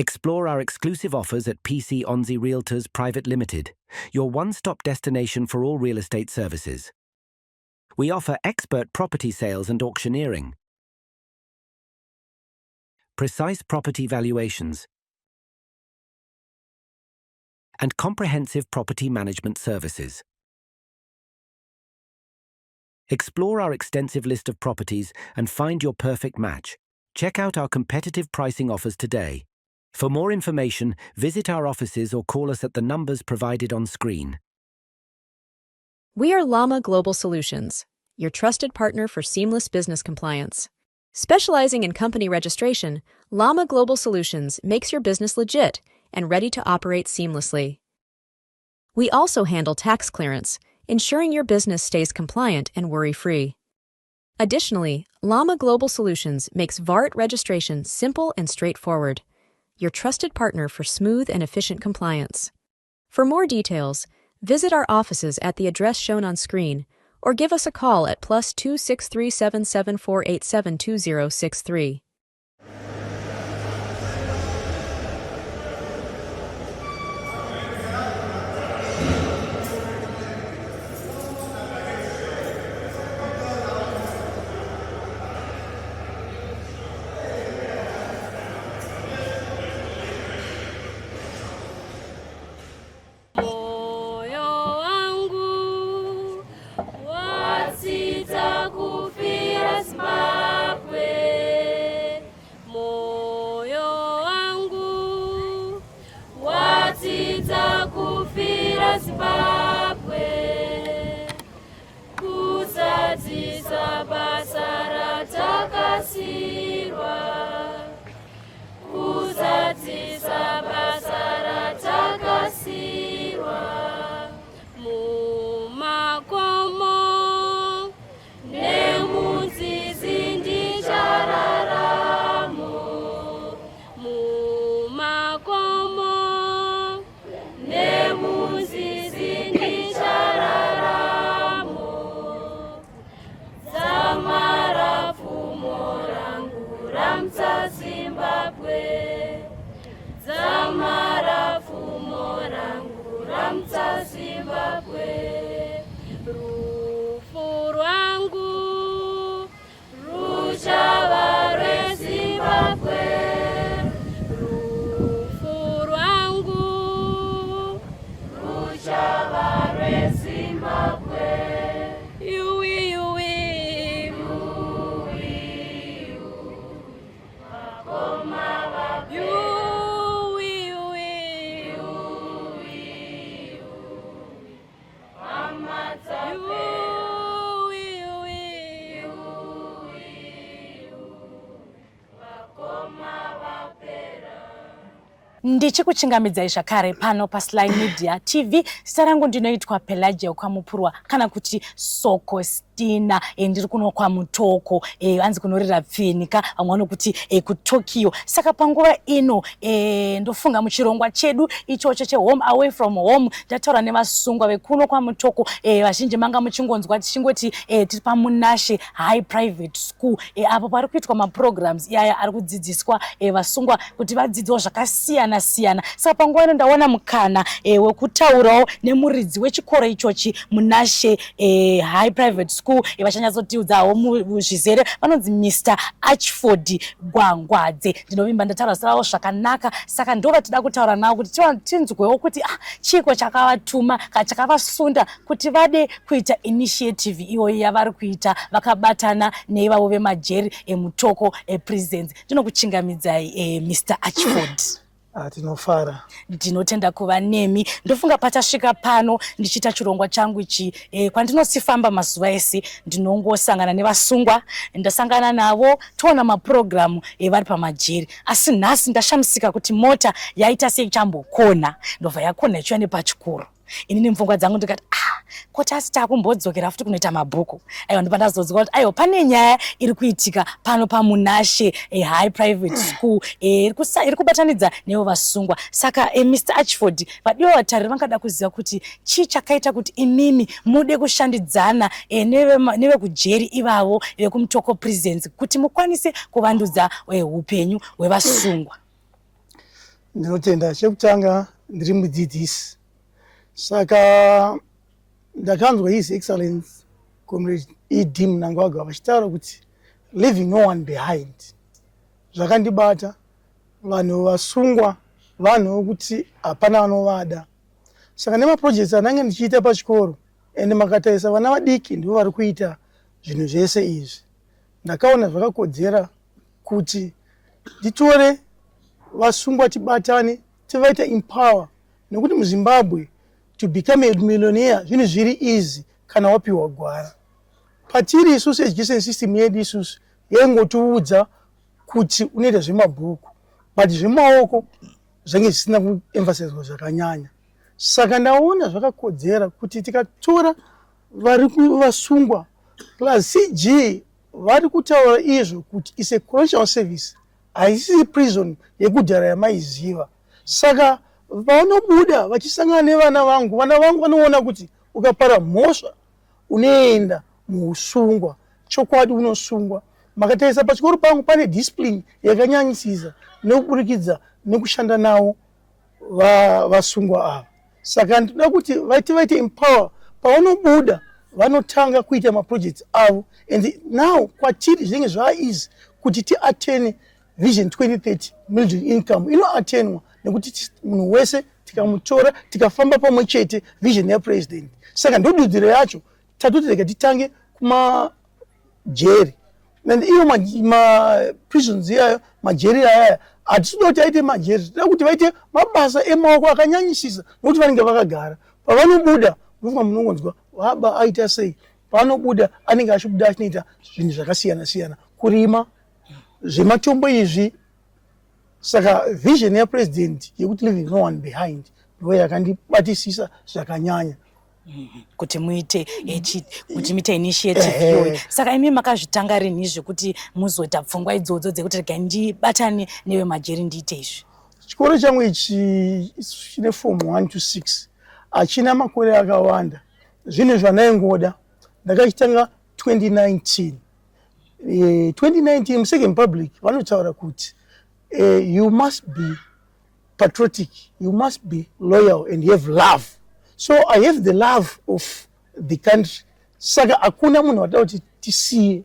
Explore our exclusive offers at PC Onzi Realtors Private Limited, your one-stop destination for all real estate services. We offer expert property sales and auctioneering, precise property valuations, and comprehensive property management services. Explore our extensive list of properties and find your perfect match. Check out our competitive pricing offers today. For more information, visit our offices or call us at the numbers provided on screen. We are Llama Global Solutions, your trusted partner for seamless business compliance. Specializing in company registration, Llama Global Solutions makes your business legit and ready to operate seamlessly. We also handle tax clearance, ensuring your business stays compliant and worry-free. Additionally, Llama Global Solutions makes VART registration simple and straightforward, your trusted partner for smooth and efficient compliance. For more details, visit our offices at the address shown on screen or give us a call at +263 774 872063. Moyo wangu watsitsa kufira Zimbabwe. Moyo wangu watsitsa kufira Zimbabwe. Kuzadzisa basa ratakasirwa. Kuzadzisa basa ratakasirwa. Mumakomo nemunzizi ndichararamo. Mumakomo nemunzizi ndichararamo. Dzamara pfumo rangu ramutsa Zimbabwe. Dzamara pfumo rangu ramutsa Zimbabwe. Rufu rwangu ruchava rweZimbabwe. Rufu rwangu ruchava rweZimbabwe. Yuwi yuwi yuwi yuwi. Yuwi yuwi. Ndichikuchingamidzai zvakare pano paSly Media TV. Zita rangu ndinoitwa Pelagia Kwamupurwa kana kuti Sokostina. Ndiri kuno kwaMutoko, hanzi kunorira pfinika, vamwe vanokuti kuTokyo. Saka panguva ino ndofunga muchirongwa chedu ichocho chehome away from home ndataura nevasungwa vekuno kwaMutoko. Vazhinji manga muchingonzwa tichingoti tiri paMunashe High Private School, apo pari kuitwa maprograms iyaya ari kudzidziswa vasungwa kuti vadzidzewo zvakasiyana siyana. Saka panguva ino ndawana mukana wekutaurawo nemuridzi wechikoro ichochi, Munashe High Private School. Vachanyatsotiudzawo zvizere. Vanonzi Mr Archford Gwangwadze. Ndinovimba ndataura zita ravo zvakanaka. Saka ndo vatida kutaura navo kuti tinzwewo kuti chiiko chakavatuma kana chakavasunda kuti vade kuita initiative iyoyi yavari kuita vakabatana neivavo vemajeri eMutoko eprisons. Ndinokuchingamidzai, Mr Archford. Ah, tinofara. Ndinotenda kuva nemi. Ndofunga patasvika pano ndichiita chirongwa changu ichi, kwandinosifamba mazuva ese ndinongosangana nevasungwa, ndasangana navo toona mapurogiramu vari pamajeri. Asi nhasi ndashamisika kuti mota yaita seichambokona, ndobva yakona ichiuya nepachikoro. Inini mupfungwa dzangu ndikati, ah, koti asi takumbodzokera futi kunoita mabhuku? Aiwa, ndopa ndazodzwa kuti aiwa, pane nyaya iri kuitika pano paMunashe High Private School iri kubatanidza nevo vasungwa. Saka Mr Archford, vadiwa vatariri vangada kuziva kuti chii chakaita kuti imimi mude kushandidzana nevekujeri ivavo vekuMutoko Prisons kuti mukwanise kuvandudza upenyu hwevasungwa. Ndinotenda. Chekutanga, ndiri mudzidzisi, saka ndakanzwa His Excellence Comrade ED Mnangagwa vachitaura kuti "leaving no one behind". Zvakandibata. Vanhu vasungwa, vanhu vokuti hapana vanovada. Saka nemaprojects anange ndichiita pachikoro, ende makatarisa, vana vadiki ndivo vari kuita zvinhu zvese izvi. Ndakaona zvakakodzera kuti nditore vasungwa, tibatane, tivaita empower, nekuti muZimbabwe to become a millionaire zvinhu zviri easy kana wapiwa gwara. Patiri isusu, education system yedu isusu yaingotiudza kuti unoita zvemabhuku, but zvemaoko zvange zvisina kuemphasizwa zvakanyanya. Saka ndaona zvakakodzera kuti tikatora vari vasungwa, plus CG vari kutaura izvo kuti is a correctional service, haisisi prison yekudhara yamaiziva. Saka vanobuda vachisangana nevana vangu, vana vangu vanoona kuti ukapara mhosva unoenda muusungwa. Chokwadi unosungwa. Makatarisa pachikoro pangu pane discipline yakanyanyisisa nekuburikidza nekushanda navo vasungwa ava. Saka ndinoda kuti vaite empower, pavanobuda vanotanga kuita maprojects avo, and now kwatiri zvinenge zvaaeasy kuti tiatene Vision 2030. Middle income inoatenwa nekuti munhu wese tikamutora, tikafamba pamwe chete, vision yapresident. Saka ndodudziro yacho tatoti rega titange kumajeri, and iwo maprisons iyayo, majeri ayaya, hatisi kuda kuti aite majeri. Tinoda kuti vaite mabasa emaoko akanyanyisisa, nokuti vanenge vakagara. Pavanobuda, mufunga munongonzwa vaba aita sei. Paanobuda anenge achibuda achinoita zvinhu zvakasiyana siyana, kurima, zvematombo izvi. Saka vision yapresident yekuti "leaving no one behind" ndo yakandibatisisa zvakanyanya. Kuti muite initiative iyoyo. Saka imi makazvitanga rini zvekuti muzoita pfungwa idzodzo dzekuti regai ndibatane nevemajeri ndiite izvi? Chikoro changu ichi chine form 1 to 6, hachina makore akawanda. Zvinhu zvandaingoda ndakachitanga 2019. 2019 muSecond Republic vanotaura kuti you must be patriotic, you must be loyal and have love. So I have the love of the country, saka hakuna munhu wada kuti tisiye.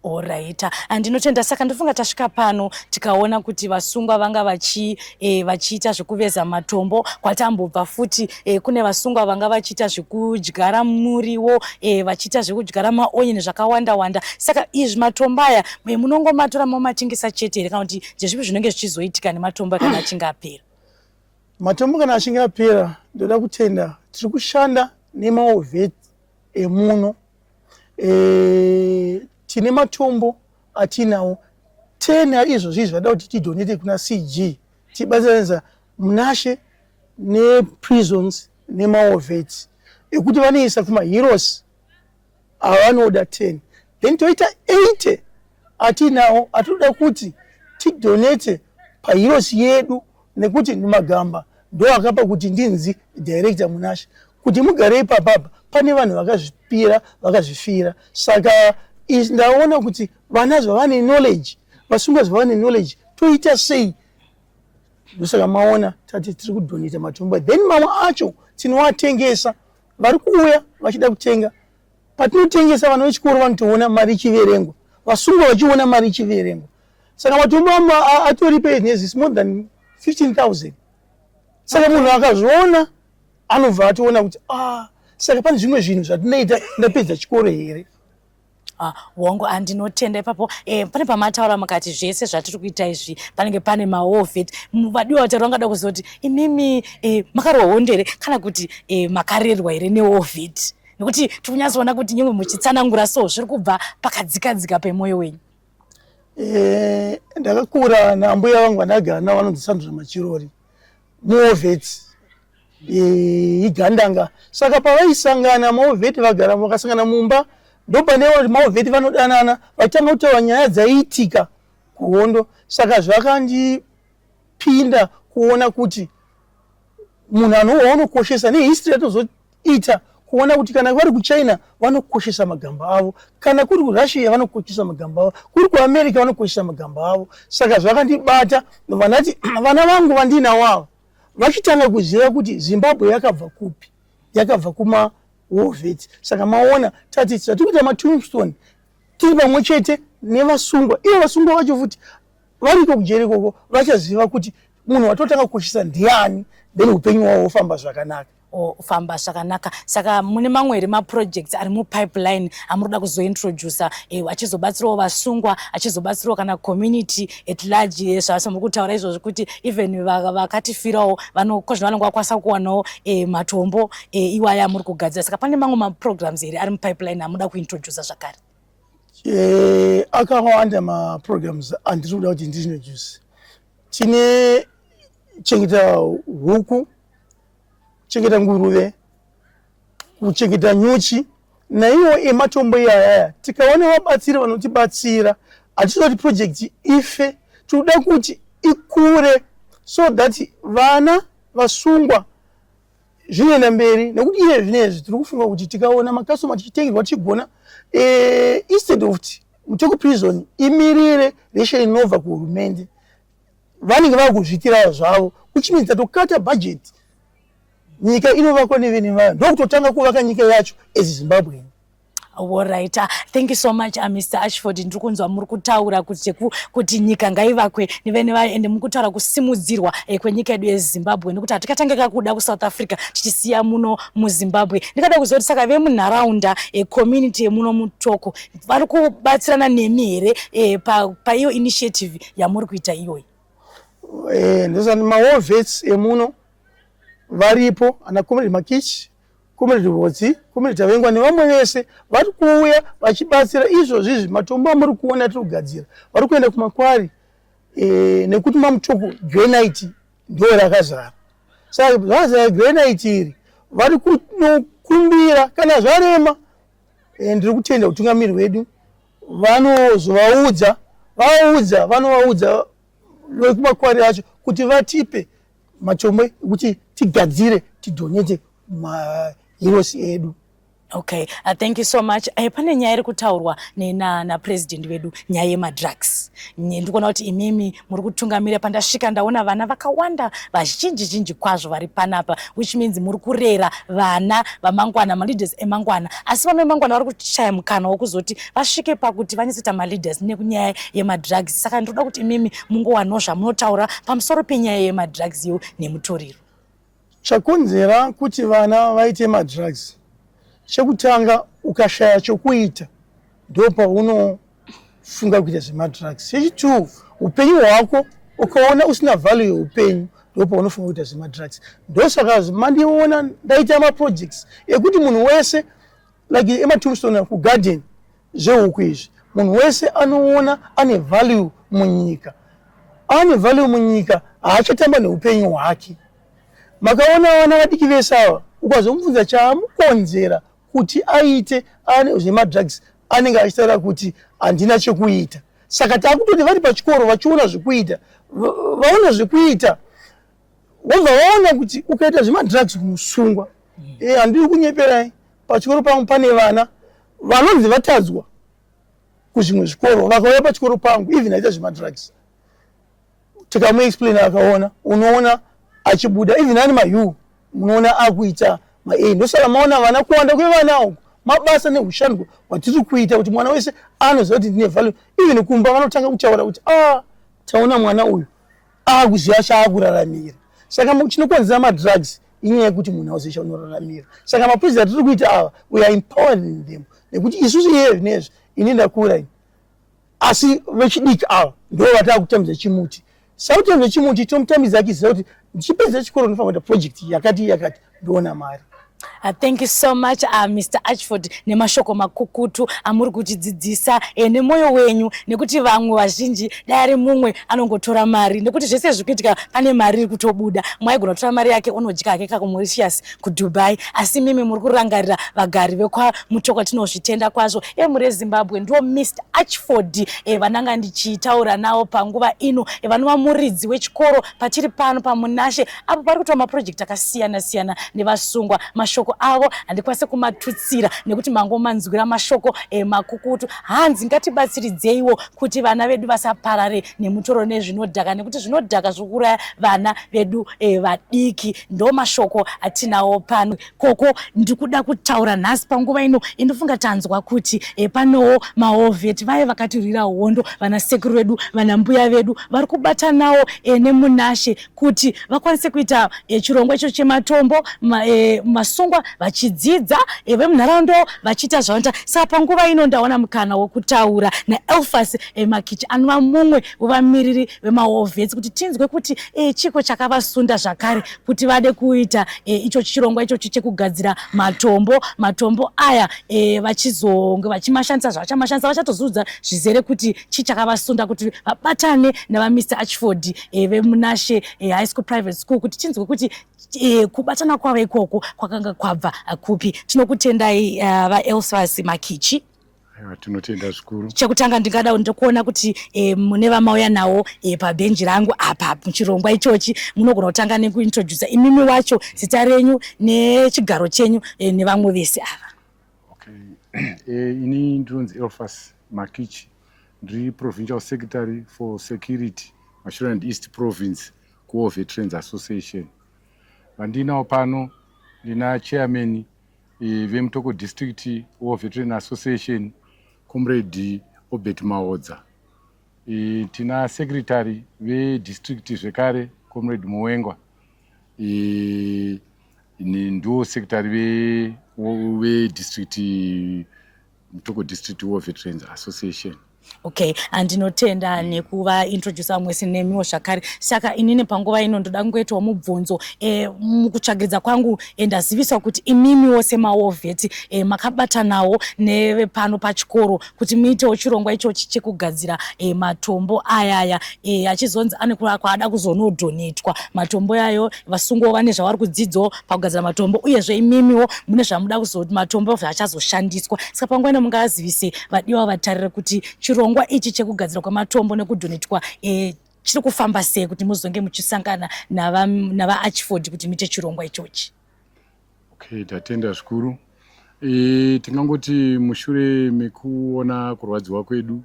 Alright, andinotenda. Saka ndofunga tasvika pano tikaona kuti vasungwa vanga vachiita zvekuveza matombo. Kwatambobva futi kune vasungwa vanga vachiita zvekudyara muriwo, vachiita zvekudyara maonyeni, zvakawanda wanda. Saka izvi matombo aya munongomatora momatengesa chete here, kana kuti ndezvipi zvinenge zvichizoitika nematombo kana achinge apera? Matombo kana achinge apera, ndoda kutenda, tiri kushanda nemawar vet emuno. Tine matombo atinawo 10 aizvozvi zvada kuti tidonate kuna CG, tibatsiranisa Munashe neprisons nemawar vets, ekuti vanoisa kumaheroes avanoda 10. Then toita 80 atinawo atinoda kuti tidonate paheroes yedu, nekuti magamba ndo akapa kuti ndinzi director Munashe. Kuti mugare ipapapa pane vanhu vakazvipira, vakazvifira. Saka ndaona kuti vana zvavane knowledge, vasungwa zvavane knowledge, toita sei? Ndosaka maona tati tiri kudonata matombo, then mamwe acho tinoatengesa. Vari kuuya vachida kutenga. Patinotengesa, vana vechikoro vanotoona mari ichiverengwa, vasungwa vachiona mari ichiverengwa. Saka matombo atori penezi more than 15,000. Saka munhu akazviona anobva atoona kuti, ah, saka pane zvimwe zvinhu zvatinoita ndapedza chikoro here? Ah, hongu, andinotenda ipapo. Pane pamataura mukati zvese zvatiri kuita izvi panenge pane mawar vet. Vadiwa vatauri vangada kuziva kuti imimi makarohwa hondo here, kana kuti makarerwa here newar vet, nekuti tiri kunyatsoona kuti nyangwe muchitsanangura so zviri kubva pakadzikadzika pemwoyo wenyu. Ndakakura naambuya vangu vandagara navo, vanonzi Sandra Machirori, muwar vet, igandanga. Saka pavaisangana mawar vet, vagara vakasangana mumba, ndopane mawar vet vanodanana, vachitanga kutaura nyaya dzaiitika kuhondo. Saka zvakandipinda kuona kuti munhu anounokoshesa nehistory yatozoita. Kuona kuti kana vari kuChina vanokoshesa magamba avo, kana kuri kuRussia vanokoshesa magamba avo, kuri kuAmerica vanokoshesa magamba avo. Saka zvakandibata, vanati vana vangu vandinawo ava vachitanga kuziva kuti Zimbabwe yakabva kupi, yakabva kuma war vets. Saka maona tati tati kuita matombstone tiri pamwe chete nevasungwa. Ivo vasungwa vacho futi variko kujeri ikoko vachaziva kuti munhu watotanga kukoshesa ndiani, then upenyu hwavo hwofamba zvakanaka. Ofamba zvakanaka. Saka mune mamwe here maprojects ari mupipeline amuri kuda kuzointroduca achizobatsirawo vasungwa, achizobatsirawo kana community at large, zvamuri kutaura izvozvo kuti even vakatifirawo vanokozvino vanenge vakwanisa kuwanawo matombo iwaya amuri kugadzira? Saka pane mamwe maprograms here ari mupipeline amuda kuintroduca zvakare? Akawanda maprograms andiri kuda kuti ndiintroduce. Tine chengeta huku, kuchengeta nguruve, kuchengeta nyuchi, naiwo ematombo iyayaya. Tikaona vabatsiri vanotibatsira, hatisi kuti project ife, tinoda kuti ikure so that vana vasungwa zvinoenda mberi. Nekuti iye zvinezvi tiri kufunga kuti tikaona makastoma tichitengerwa, tichigona instead of kuti Mutoko Prison imirire ration inobva kuhurumende, vanenge vakuzviitira zvavo, which means tatokata budget. Nyika inovakwa nevene vayo, ndokutotanga kuvaka nyika yacho as Zimbabwean. Alright, thank you so much, Mr Ashford. Ndiri kunzwa muri kutaura kuti nyika ngaivakwe nevene vayo, ende muri kutaura kusimudzirwa kwenyika yedu yeZimbabwe, nekuti hatikatange kakuda kuSouth Africa tichisiya muno muZimbabwe. Ndikada kuziva kuti saka vemunharaunda, community yemuno Mutoko, vari kubatsirana nemi here paiyo initiative yamuri kuita iyoyi? Ndosani mawar vets emuno varipo, ana Comrade Makichi, Comrade Hodzi, Comrade Tavengwa nevamwe vese vari kuuya vachibatsira. Izvozvi izvi matombo amuri kuona tiri kugadzira, vari kuenda kumakwari nekuti maMutoko granite ndo rakazara. Saka zvazara granite iri, vari kunokumbira kana zvarema. Ndiri kutenda utungamiri hwedu, vanozovaudza, vaudza, vanovaudza vekumakwari acho kuti vatipe matombo ekuti tigadzire, tidonate maheroes edu. Okay, thank you so much. Pane nyaya iri kutaurwa napresident na wedu, nyaya yemadrugs. Ndikuona kuti imimi muri kutungamira. Pandasvika ndaona vana vakawanda, vazhinji zhinji kwazvo vari panapa, which means muri kurera vana vamangwana, maleaders emangwana. Asi vana vemangwana vari kushaya mukana wokuzoti vasvike pakuti vanyatsoita maleaders nekunyaya yemadrugs. Saka ndinoda kuti imimi mungowanawo zvamunotaura pamusoro penyaya yemadrugs iyo nemutoriro. Chakonzera kuti vana vaite madrugs, chekutanga, ukashaya chokuita ndo paunofunga kuita zvemadrugs. Chechitwo, upenyu hwako ukaona usina value yeupenyu, ndo paunofunga kuita zvemadrugs. Ndosaka mandiona ndaita maprojects ekuti munhu wese, like ematombstone kugarden, zvehuku izvi, munhu wese anoona ane value munyika. Ane value munyika, haachatamba neupenyu hwake. Makaona vana vadiki vese ava, ukazomubvunza chaamukonzera kuti aite ane zvemadrugs, anenge achitaura kuti handina chekuita. Saka taakutoti vari pachikoro vachiona zvekuita, vaona zvekuita, vobva vaona kuti ukaita zvemadrugs unosungwa. Handiri kunyeperai, pachikoro pangu pane vana vanonzi vatadzwa kuzvimwe zvikoro, vakauya pachikoro pangu, even aita zvemadrugs, tikamuexplain akaona, unoona achibuda, even ane maU, munoona akuita maA. Ndosaka maona vana, kuwanda kwevana uku mabasa neushandwa hwatiri kuita, kuti mwana wese anoziva kuti ndine value. Even kumba vanotanga kutaura kuti, "A, taona mwana uyu akuziva chaakuraramira." Saka chinokonzera madrugs inyaya yekuti munhu auzive chaunoraramira. Saka maproject atiri kuita ava, we are empowering them, nekuti isusu iye zvinezvi, ini ndakura ini, asi vechidiki ava ndo vataa kutambidza chimuti. Sakutambidza chimuti, tomutambidza achiziva kuti ndichipedza chikoro ndinofanira kuita project yakati yakati, ndoona mari. Thank you so much, Mr Ashford, nemashoko makukutu amuri kutidzidzisa nemwoyo wenyu, nekuti vamwe vazhinji dai ari mumwe anongotora mari, nekuti zvese zviri kuitika pane mari iri kutobuda. Mwaigona kutora mari yake onodya hake kakuMauritius, kuDubai, asi mimi muri kurangarira vagari vekwaMutoko. Tinozvitenda kwazvo. Emhuri yeZimbabwe, ndiwo Mr Ashford vananga ndichitaura navo panguva ino, vanova muridzi wechikoro patiri pano paMunashe apo pari kuitwa maproject akasiyana siyana nevasungwa. Mashoko avo handikwanise kumatutsira nekuti mangomanzwira mashoko makukutu. Hanzi ngatibatsiridzeiwo kuti vana vedu vasaparare nemutoro nezvinodhaka, nekuti zvinodhaka zviri kuuraya vana vedu vadiki. Ndo mashoko atinawo pano. Koko ndikuda kutaura nhasi panguva ino indofunga tanzwa kuti panowo mawar vet vaye vakatirwira hondo, vana sekuru vedu, vana mbuya vedu vari kubatanawo neMunashe kuti vakwanise kuita chirongwa icho chematombo, masungwa vachidzidza, vemunharaunda vachiita zvavanoita. Saka panguva ino ndaona mukana wekutaura naElfas Makichi, anova mumwe wevamiriri vemawar vets, kuti tinzwe kuti chiko chakavasunda zvakare kuti vade kuita icho chirongwa ichochi chekugadzira matombo. Matombo aya vachizonge vachimashandisa zvavachamashandisa, vachatozudza zvizere kuti chii chakavasunda kuti vabatane navaMr Archford veMunashe High School Private School, kuti tinzwe kuti kubatana kwavo ikoko kwakanga kwabva kupi. Tinokutendai, vaElfas Makichi. Aiwa, tinotenda zvikuru. Chekutanga ndingada ndikuona kuti mune vamauya nawo pabhenji rangu apa muchirongwa ichochi. Munogona kutanga nekuintrodusa imimi wacho, zita renyu nechigaro chenyu, nevamwe vese ava. Okay. Ini ndinonzi Elfas Makichi, ndiri provincial secretary for security, Mashonaland East Province, kuWar Veterans Association. Vandinawo pano, ndina chairman veMutoko District War Veteran Association, Comrade Obert Maodza. Tina secretary vedistrict zvekare, Comrade Muwengwa. Ndo secretary vedistrict, Mutoko District War Veterans Association. Okay, andinotenda nekuvaintrodusa vamwe senemiwo zvakare. Saka inini panguva ino ndoda kungoitawo mubvunzo. Mukutsvagiridza kwangu ndaziviswa kuti imimiwo semawar vet makabatanawo nevepano pachikoro kuti muitewo chirongwa ichochi chekugadzira matombo ayaya achizonzi ane kwaada kuzonodhonetwa matombo ayo. Vasungwawo vane zvavari kudzidzawo pakugadzira matombo, uyezve imimiwo mune zvamuda kuzoti matombo zvaachazoshandiswa. Saka panguva ino mungazivise vadiwa vatarire kuti chirongwa ichi chekugadzirwa kwematombo nekudhonetwa chiri kufamba sei, kuti muzonge muchisangana navaArchford kuti muite chirongwa ichochi? Okay, tatenda zvikuru. Tingangoti mushure mekuona kurwadziwa kwedu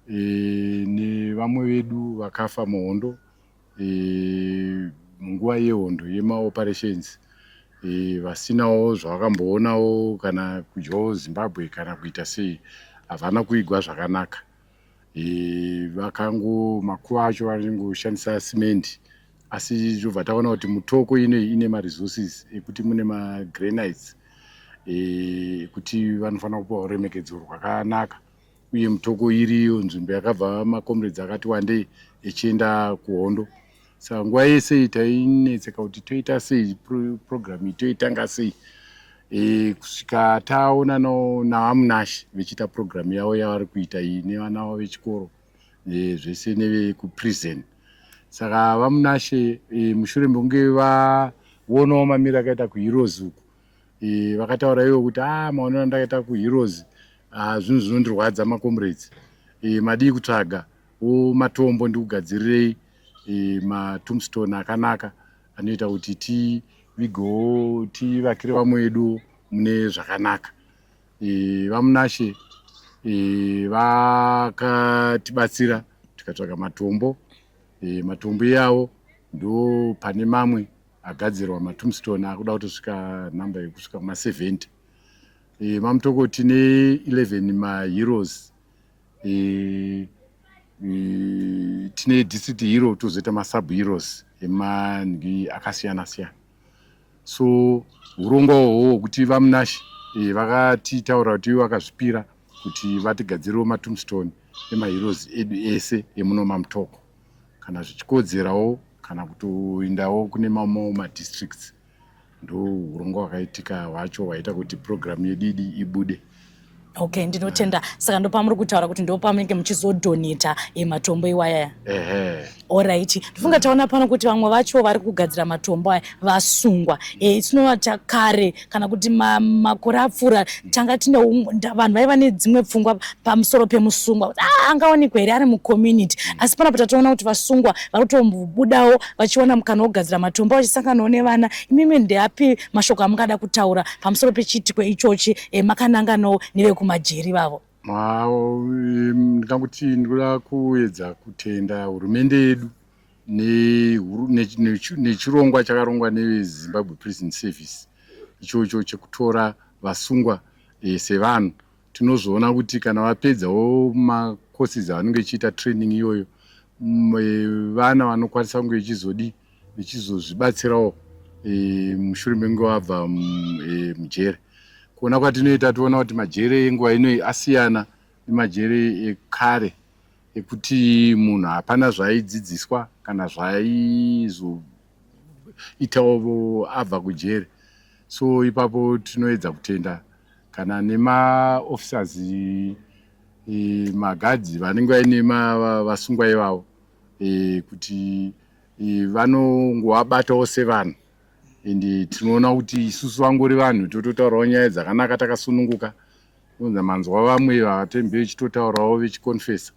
nevamwe vedu vakafa muhondo, munguva yehondo yemaoperations, vasinawo zvavakamboonawo kana kudyawo Zimbabwe kana kuita sei, havana kuigwa zvakanaka. Vakango makuva acho vanongoshandisa simendi, asi tobva taona kuti Mutoko inei ine maresources ekuti mune magranites ekuti vanofanira kupiwa ruremekedzo rwakanaka. Uye Mutoko iriyo nzvimbo yakabva macomrades akati wandei echienda kuhondo. Saka nguva yese tainetseka kuti toita sei program iyi, toitanga sei, kusvika taona navaMunashe vechiita program yavo yavari kuita iyi nevana vavo vechikoro, zvese nevekuprison. Saka vaMunashe, mushure mekunge vaonawo mamiro akaita kuHeroes uku, vakataura ivo kuti, "A, maonero andakaita kuHeroes, zvinhu zvinondirwadza macomrades. Madii kutsvaga wo matombo ndikugadzirirei matombstone akanaka anoita kuti tivigewo, tivakire vamwe vedu mune zvakanaka?" VaMunashe vakatibatsira tikatsvaga matombo. Matombo iyavo ndo pane mamwe agadzirwa matombstone akuda kutosvika nhamba yekusvika kuma70. MaMutoko tine 11 maheroes. Tine district hero, tozoita masub heroes emangi akasiyana siyana. So urongwa uhwo hwekuti vaMunashe vakatitaura kuti ivo vakazvipira kuti vatigadzirewo matombstone emaheroes edu ese emuno maMutoko, kana zvichikodzerawo kana kutoendawo kune mamwewo madistricts. Ndo urongwa hwakaitika hwacho hwaita kuti program yedu idi ibude. Okay, ndinotenda. Saka ndopamuri kutaura kuti ndopamunenge muchizodonata matombo iwayaya? Ehe. Alright, ndifunga taona pano kuti vamwe vacho vari kugadzira matombo aya vasungwa. Tinova kare kana kuti makore apfuura tanga tine vanhu vaiva nedzimwe pfungwa pamusoro pemusungwa kuti angaonekwa here ari mucommunity, asi panapo tatoona kuti vasungwa vari kutombobudawo vachiwana mukana wekugadzira matombo vachisanganawo nevana. Imimi ndeapi mashoko amungada kutaura pamusoro pechiitiko ichochi makananganawo nevekumajeri vavo? Ndinganguti ndinoda kuedza kutenda hurumende yedu nechirongwa chakarongwa neveZimbabwe Prison Service ichocho chekutora vasungwa sevanhu. Tinozoona kuti kana vapedzawo macourses avanenge vechiita, training iyoyo, vana vanokwanisa kunge vechizodi vechizozvibatsirawo mushure mekunge vabva mujere. Kuona kwatinoita, toona kuti majere enguva inoyi asiyana nemajere ekare ekuti munhu hapana zvaidzidziswa kana zvaizoitawo abva kujere. So ipapo tinoedza kutenda kana nemaofficers, magadhi vanenge vaine vasungwa ivavo, kuti vanongovabatawo sevanhu. Ende tinoona kuti isusu vangori vanhu, tototaurawo nyaya dzakanaka takasununguka. Unza manzwa vamwe vatembe vechitotaurawo vechiconfessa,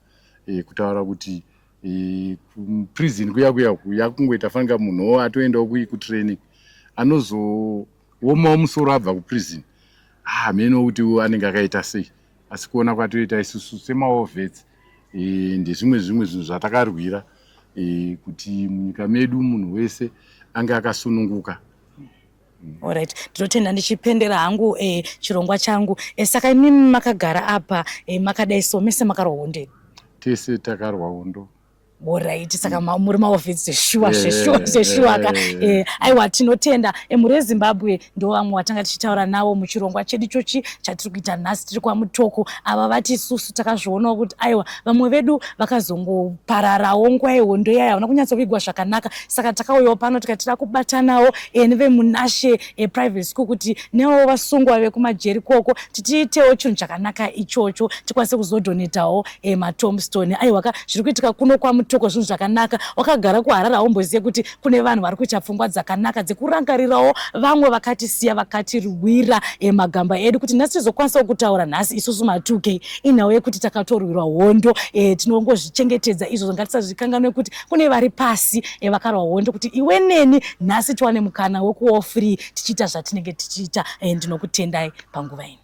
kutaura kuti prison kuya kuya yakungoita fanika munhuwo atoendawo kutraining, anozoomawo musoro abva kuprison, hameno kuti anenge akaita sei. Asi kuona kwatoita isusu semawar vets, ndezvimwe zvimwe zvinhu zvatakarwira, kuti munyika medu munhu wese ange akasununguka. Alright, ndinotenda. Ndichipendera hangu chirongwa changu, saka imimi makagara apa, makadai so, mese makarwa hondo? Tese takarwa hondo. Alright, saka muri mawar vets shuwa, zveshuwa, zveshuwa ka. Aiwa, tinotenda. Mhuri yeZimbabwe, ndo vamwe watanga tichitaura navo muchirongwa chedu chochi chatiri kuita nhasi. Tiri kwaMutoko. Ava vati isusu takazvionawo kuti aiwa, vamwe vedu vakazongopararawo nguva yehondo iyaya, havana kunyatsovigwa zvakanaka. Saka takauyawo pano tikati tida kubatanawo neveMunashe Private School kuti nevo vasungwa vekumajeri koko titiitewo chinhu chakanaka ichocho, tikwanise kuzodonatawo matombstone. Aiwa ka, zviri kuitika kuno kwaMutoko zvinhu zvakanaka. Wakagara kuHarare haumbozive kuti kune vanhu vari kuita pfungwa dzakanaka dzekurangarirawo vamwe vakatisiya, vakatirwira, magamba edu, kuti nhasi tizokwanisawo kutaura nhasi isusu ma2K. Inhau yekuti takatorwirwa hondo, tinongozvichengetedza izvozvo. Ngatisazvikanganwe kuti kune vari pasi vakarwa hondo kuti iwe neni nhasi tiwane mukana wekuwo free tichiita zvatinenge tichiita. Ndinokutendai panguva ino.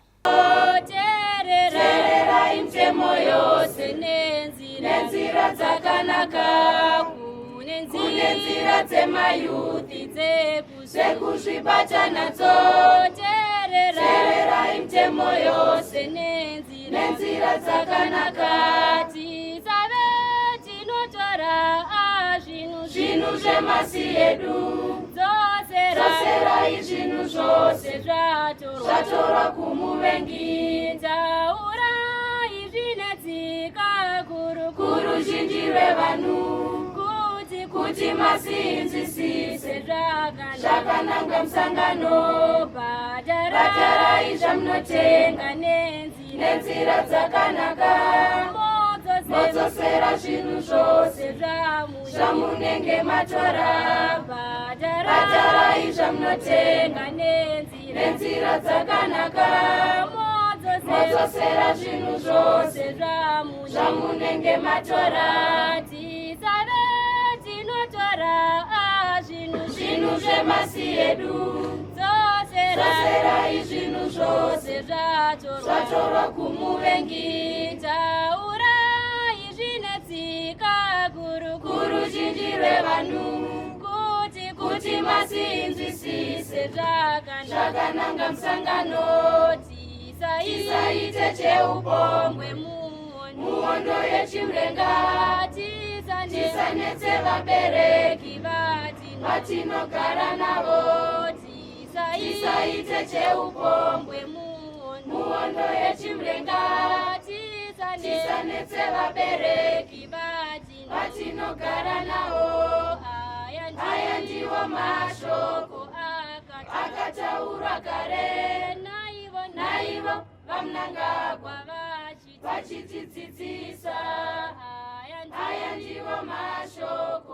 Teererai mitemo yose nenzira dzakanaka. Kune nzira dzemayouth dzekuzvibata nadzo. Teererai mitemo yose nenzira dzakanaka. Tisave tinotora zvinhu zvemasi edu. Dzoserai zvinhu zvose zvatorwa kumuvengi. Taurai zvine tsika kuruzhinji rwevanhu kuti masinzwisise zvakananga musangano. Bhadharai zvamunotenga nenzira dzakanaka, modzosera zvinhu zvose zvamunenge matora. Bhadharai zvamunotenga nenzira dzakanaka, modzosera zvinhu zvose zvamunenge matora. Tisave tinotora zvinhu zvemasi edu. Dzoserai zvinhu zvose zvatorwa kumuvengi. Taurai zvine tsika kuruzhinji rwevanhu kuti masinzwisise zvakananga musangano. Tisaite cheupombwe muhondo yechimurenga. Tisanetse vabereki vatinogara navo. Tisaite cheupombwe muhondo yechimurenga. Tisanetse vabereki vatinogara navo. Aya ndiwo mashoko akataurwa kare naivo. VaMnangagwa vachitidzidzisa. Aya ndiwo mashoko.